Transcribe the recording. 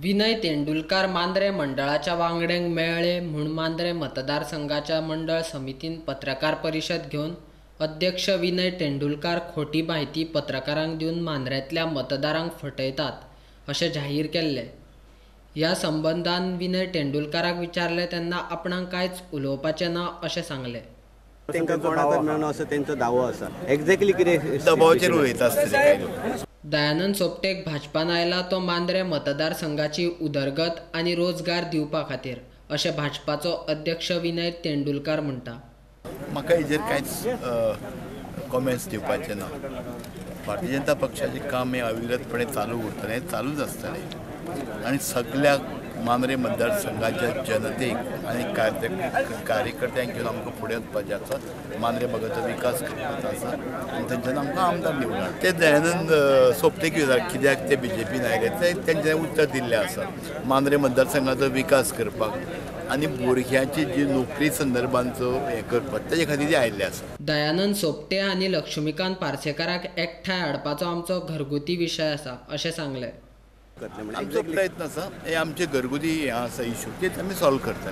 विनय तेंडुलकार मांद्रें मंडळाच्या वांगड्यांक मेळ्ळे म्हूण मांद्रें मतदारसंघाच्या मंडळ समितीन पत्रकार परिशद घेवन अध्यक्ष विनय तेंडुलकार खोटी म्हायती पत्रकारांक दिवन मांद्रेंतल्या मतदारांक फटयतात अशें जाहीर केल्लें. ह्या संबंदान विनय तेंडुलकाराक विचारलें तेन्ना आपणाक कांयच उलोवपाचें ना अशें सांगलें. तांकां कोणाक मेळना असो तेंचो दावो आसा. एक्झॅक्टली कितें दबावाचेर उलयता आसतले कांय लोक. दयानंद सोपटेक भाजपान आयला तो मांद्रें मतदारसंघाची उदरगत आनी रोजगार दिवपा खातीर अशें भाजपाचो अध्यक्ष विनय तेंडुलकार म्हणटा. म्हाका हेजेर कांयच कॉमेंट्स दिवपाचे ना. भारतीय जनता पक्षाचें काम हें अविरतपणे चालू उरतलें, चालूच आसतलें आनी सगल्या मांद्रें मतदारसंघाच्या जनतेक आनी कार्यकर्त्यांक घेवन आमकां फुडें वचपाचें आसा. मांद्रें भागाचो विकास करपाचो आसा आनी तेंच्यान आमकां आमदार निवडला. ते दयानंद सोपटेक विचार कित्याक ते बीजेपीन आयले ते तेंच्यांनी उत्तर दिल्लें आसा. मांद्रें मतदारसंघाचो विकास करपाक आनी भुरग्यांची जी नोकरी संदर्भांचो हें करपाक तेजे खातीर ते आयिल्ले आसा. दयानंद सोपटे आनी लक्ष्मीकांत पार्सेकाराक एकठांय हाडपाचो आमचो घरगुती विशय आसा अशें सांगलें. आमचो प्रयत्न आसा, हे आमचे घरगुती हे आसा इशू ते आमी सॉल्व करतले.